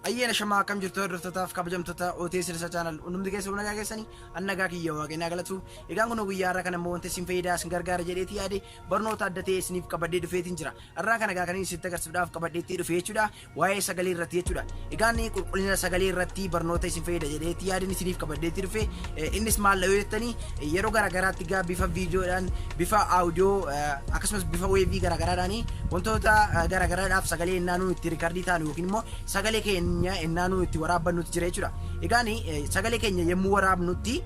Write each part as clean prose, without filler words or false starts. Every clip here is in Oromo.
Ayyeena shamaa, akkam jirtu hordoftootaaf kabajamtoota OTS Sirsa Channel? Hundumti keessa nagaa keessanii? An nagaa kiyya, Waaqni galatu. Egaan kun guyyaa har'a kana immoo wanti isin fayyadaa, isin gargaara jedheetii yaade barnoota adda ta'e isiniif qabadhee dhufeetiin jira. Har'aa kana egaa kan isinitti agarsiisuudhaaf qabadheetti dhufe jechuudha, waa'ee sagalee irratti jechuudha. Egaan qulqullina sagalee irratti barnoota isin fayyada jedheetii yaadin isiniif qabadheetti dhufe. Innis maal yoo jettanii, yeroo garaagaraatti egaa bifa viidiyoodhaan, bifa audiyoo, akkasumas bifa wave garaagaraadhaan wantoota garaagaraadhaaf sagalee ennaa nuyi itti record taanu yookiin immoo sagalee keenya ennaa nuyi itti waraabbannutu jira jechuudha. Egaan sagalee keenya yommuu waraabnutti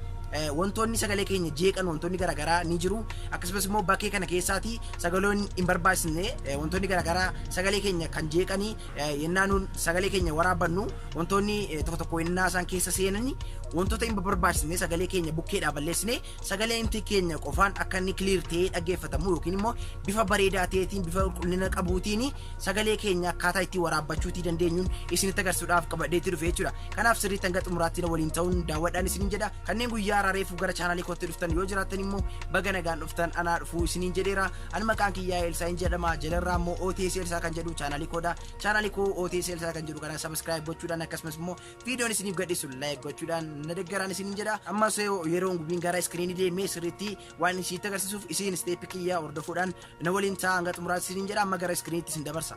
wantoonni sagalee keenya jeeqan, wantoonni garaagaraa ni jiru. Akkasumas immoo bakkee kana keessaati sagaloonni hin barbaachisne, wantoonni garaagaraa sagalee keenya kan jeeqanii, yennaa nuun sagalee keenya waraabbannu wantoonni tokko tokko yennaa isaan keessa seenanii wantoota hin barbaachisne sagalee keenya bukkeedhaa balleessine, sagaleen keenya qofaan akka inni clear ta'ee dhaggeeffatamu yookiin immoo bifa bareedaa ta'eetiin, bifa qulqullina qabuutiin sagalee keenya akkaataa itti waraabbachuutii dandeenyuun isinitti agarsiisuudhaaf qabadheetti dhufe jechuudha. Kanaaf sirriitti hanga xumuraatti waliin ta'uun daawwadhaan isiniin jedha. Kanneen guyyaa haaraa reefuu gara chaanaalii kootti dhuftan yoo jiraattan immoo baga nagaan dhuftan, anaa dhufuu isiniin jedheera. Ani maqaan kiyyaa Elsaayin jedhama. Jalarraa immoo OTS Elsaa kan jedhu chaanaalii koodha. Chaanaalii koo OTS Elsaa kan jedhu kana subscribe gochuudhaan, akkasumas immoo viidiyoon isiniif gadhiisu like gochuudhaan na deeggaraan isiniin jedha. Ammas yeroo gubiin gara iskiriinii deemee sirriitti waan isinitti agarsiisuuf isin step kiyyaa hordofuudhaan na waliin ta'a hanga xumuraatti isiniin jedha. Amma gara iskiriiniitti isin dabarsa.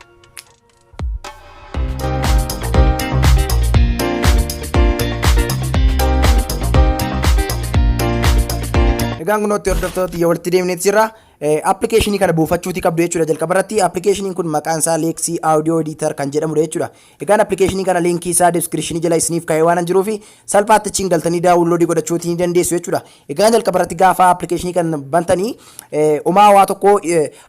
Egaan kunootti hordoftoota, yoo walitti deemneeti jirra. Appilikeeshinii kana buufachuuti qabdu jechuudha jalqaba irratti. Appilikeeshiniin kun maqaan isaa Leeksii Audio Editor kan jedhamudha jechuudha. Egaan appilikeeshinii kana liinkii isaa description jala isiniif kaa'ee waan jiruuf salphaatti achiin galtanii download godhachuuti ni dandeessu jechuudha. Egaan jalqaba irratti gaafa appilikeeshinii kana bantanii homaa waa tokko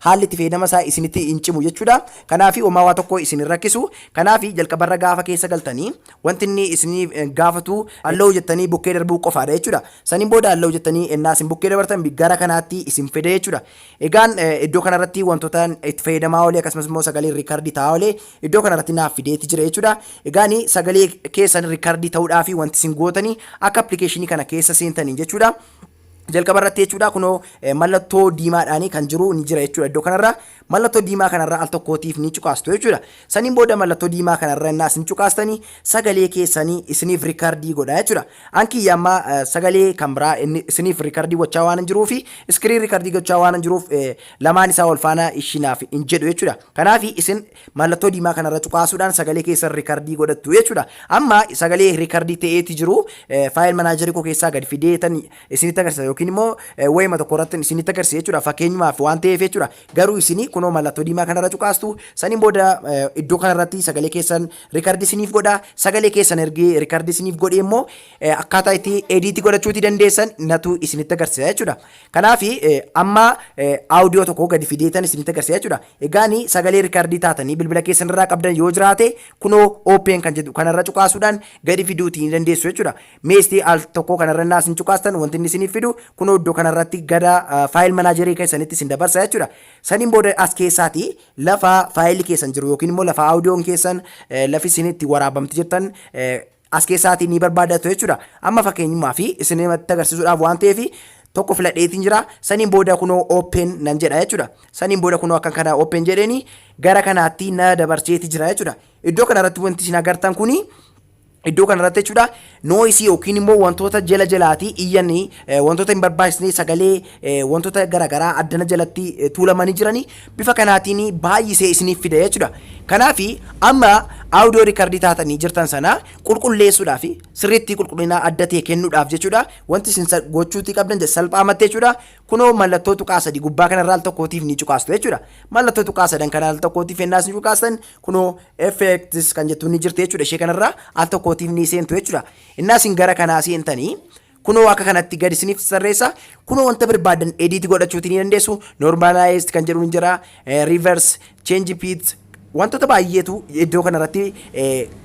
haalli itti fayyadama isaa isinitti hin cimu jechuudha. Kanaaf homaa waa tokko isin hin rakkisu. Kanaaf jalqabarra gaafa keessa galtanii wanti inni isiniif gaafatu allow jettanii bukkee darbuu qofaadha jechuudha. Saniin booda allow jettanii ennaa isin bukkee dabartan gara kanaatti isin fida jechuudha. Egaan iddoo kanarratti wantoota itti fayyadamaa oolee, akkasumas immoo sagalee record ta'aa oolee iddoo kanarratti naaf fideeti jira jechuudha. Egaan sagalee keessan record ta'uudhaaf wanti isin gootanii akka appilikeeshinii kana keessa seentanii jechuudha. Jalqaba irratti jechuudha, kunoo mallattoo diimaadhaan kan jiru ni jira jechuudha. Iddoo kanarra mallattoo diimaa kanarra al tokkootiif ni cuqaastu jechuudha. Saniin booda mallattoo diimaa kanarra innaa isin cuqaastanii sagalee keessanii isiniif record godha jechuudha. An kiyya amma sagalee kan biraa inni isiniif record gochaa waan hin jiruufi, screen record gochaa waan hin jiruuf, lamaan isaa wal faana ishinaaf hin jedhu jechuudha. Kanaaf isin mallattoo diimaa kanarra cuqaasuudhaan sagalee keessan record godhattu jechuudha. Amma sagalee record ta'eeti jiru file manager koo keessaa gadi fideetan isinitti agarsiisa yookiin immoo wayima tokko irratti isinitti agarsiisa jechuudha, fakkeenyumaaf waan ta'eef jechuudha. Garuu isinii kunoo mallattoo diimaa kanarra cuqaastu. Saniin booda iddoo kanarratti sagalee keessan record isiniif godha. Sagalee keessan ergee record isiniif godhee immoo akkaataa itti edit godhachuuti dandeessan natu isinitti agarsiisa jechuudha. Kanaaf amma audio tokko gadi fideetan isinitti agarsiisa jechuudha. Egaan sagalee record taatanii bilbila keessan irraa qabdan yoo jiraate kunoo open kan jedhu kanarra cuqaasuudhaan gadi fiduutii ni dandeessu jechuudha. Meestii al tokko kanarra innaa isin cuqaastan wanti inni isiniif fidu kunoo iddoo kanarratti gara file manager keessanitti isin dabarsa jechuudha. Saniin booda as keessaati lafa faayilli keessan jiru yookiin immoo lafa audiyoon keessan, lafi isin itti waraabamti jirtan as keessaatii ni barbaadatu jechuudha. Amma fakkeenyumaa fi isinitti agarsiisuudhaaf waan ta'eef tokko filadheetiin jira. Saniin booda kunoo open nan jedha jechuudha. Saniin booda kunoo akka kana open jedheeni gara kanaatti na dabarseeti jira jechuudha. Iddoo kanarratti wanti isin agartan kuni iddoo kanarratti jechuudha, noise yookiin immoo wantoota jala jalaatii iyyanii, wantoota hin barbaachisne, sagalee wantoota garaagaraa addana jalatti tuulamanii jiranii bifa kanaatiin baay'isee isiniif fida jechuudha. Kanaaf amma audio record taatanii jirtan sana qulqulleessuudhaaf, sirriitti qulqullina adda ta'e kennuudhaaf jechuudha, wanti isin gochuutii qabdan salphaamatti jechuudha, kunoo mallattoo tuqaa sadii gubbaa kanarraa al tokkootiif ni cuqaastu jechuudha. Mallattoo tuqaa sadan kana al tokkootiif ennaas ni cuqaastan kunoo effects kan jettu ni jirti jechuudha. Ishee kanarraa al tokkootiif ni seentu jechuudha. Innaa isin gara kanaa seentanii kunoo akka kanatti gadi isiniif sirreessa. Kunoo wanta barbaadan edit godhachuutii ni dandeessu. Normalized kan jedhu ni jira. Reverse, change pitch, wantoota baay'eetu iddoo kanarratti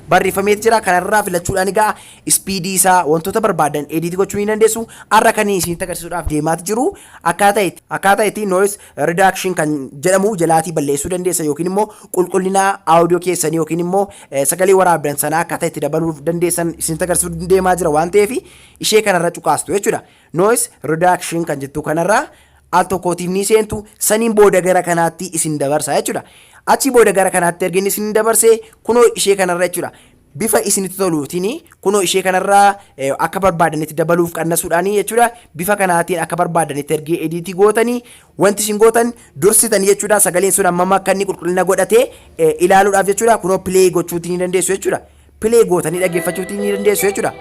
barreeffamee jira. Kanarraa filachuudhaan egaa speed isaa, wantoota barbaadan edit gochuu ni dandeessu. Har'a kan isinitti agarsiisuudhaaf deemaati jiru akkaataa itti noise reduction kan jedhamu jalaatii balleessuu dandeessa yookiin immoo qulqullina audio keessanii yookiin immoo sagalee waraabdan sanaa akkaataa itti dabaluu dandeessan isinitti agarsiisuu deemaa jira waan ta'eef ishee kanarra cuqaastu jechuudha. Noise reduction kan jettu kanarraa al tokkootiif ni seentu. Saniin booda gara kanaatti isin dabarsa jechuudha. Achi booda gara kanaatti erga inni isin dabarse kunoo ishee kanarra jechuudha. Bifa isinitti toluutiin kunoo ishee kanarraa akka barbaadanitti dabaluuf qannasuudhaanii jechuudha. Bifa kanaatiin akka barbaadanitti ergee edit gootanii, wanti isin gootan dursitanii jechuudha, sagaleen sun hammam akka inni qulqullina godhatee ilaaluudhaaf jechuudha, kunoo play gochuutii ni dandeessu jechuudha. Play gootanii dhaggeeffachuutii ni dandeessu jechuudha.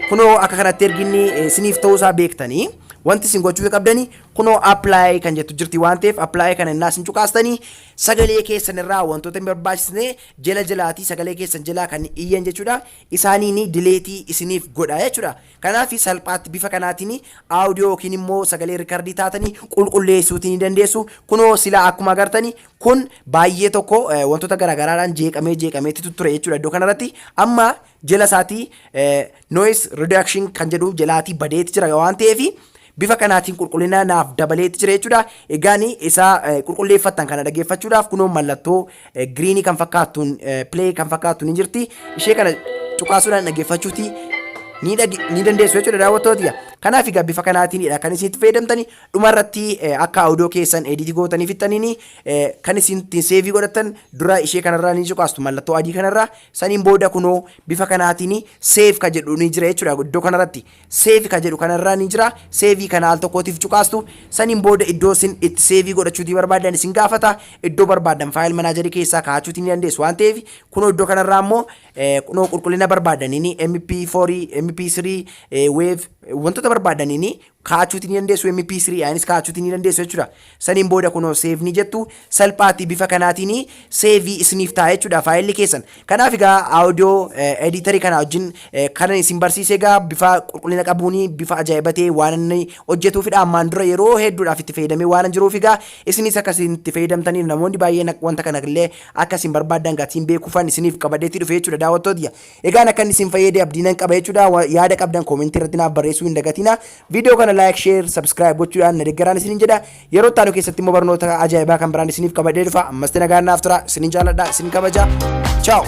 Kunoo akka kanatti erginni isiniif ta'uusaa beektanii, wanti isin gochuu qabdanii kunoo apply kan jettu jirti waan ta'eef, apply kana innaa isin cuqaastanii, sagalee keessan irraa wantoota hin barbaachisne jala jalaatii sagalee keessan jalaa kan iyyan jechuudha, isaaniin delete isiniif godha jechuudha. Kanaaf salphaatti bifa kanaatiin audio yookiin immoo sagalee record taatanii qulqulleessuutii ni dandeessu. Kunoo silaa akkuma agartanii kun baay'ee tokko wantoota garaagaraadhaan jeeqamee jeeqameetti ture jechuudha. Iddoo kanarratti amma jala isaatii noise reduction kan jedhu jalaatii badeetti jira waan ta'eef, bifa kanaatiin qulqullina naaf dabaleetti jira jechuudha. Egaan isa qulqulleeffattan kana dhaggeeffachuudhaaf kunoo mallattoo green kan fakkaattuun, play kan fakkaattu ni jirti. Ishee kana cuqaasuudhaan dhaggeeffachuuti ni dandeessu jechuudha, daawwattoota. Kanaaf egaa bifa kanaatiinidha kan isin itti fayyadamtani. Dhumarratti akka audio keessan edit gootanii fixxaniini kan isin ittiin save godhattan dura ishee kanarraa ni cuqaastu, mallattoo adii kanarraa. Saniin booda kunoo bifa kanaatiin save ka jedhu ni jira jechuudha. Iddoo kanarratti save ka jedhu kanarraa ni jira. Save kana al tokkootiif cuqaastu. Saniin booda iddoo isin itti save godhachuutii barbaadan isin gaafata. Iddoo barbaadan file manager keessaa kaa'achuutii ni dandeessu waan ta'eef, kunoo iddoo kanarraa immoo kunoo qulqullina barbaadaniin MP4, MP3, WAV, wantoota barbaadaniin kaa'achuutii ni dandeessu. MP3 anis kaa'achuutii ni dandeessu jechuudha. Saniin booda kunoo save ni jettu. Salphaatti bifa kanaatiin save isiniif ta'a jechuudha faayilli keessan. Kanaaf egaa audio editor kana wajjin kana isin barsiise. Egaa bifa qulqullina qabuun, bifa ajaa'iba ta'e waan inni hojjetuufidha. Ammaan dura yeroo hedduudhaaf itti fayyadamee waan jiruuf, egaa isinis akkasiin itti fayyadamtaniif, namoonni baay'een wanta kana illee akka isin barbaadan gatiin beekuufan isiniif qabadeetti dhufe jechuudha, daawwattoota. Egaan akka inni isin fayyade abdiinan qaba jechuudha. Yaada qabdan comment irratti naaf barreessuu hin dagatina. Viidiyoo kana like, share, subscribe gochuudhaan na deeggaraan isiniin jedha. Yeroo itti aanu keessatti immoo barnoota ajaa'ibaa kan biraan isiniif qabadee dhufa. Ammasti nagaan naaf tura. Isinin jaaladha, isin kabaja. Ciao.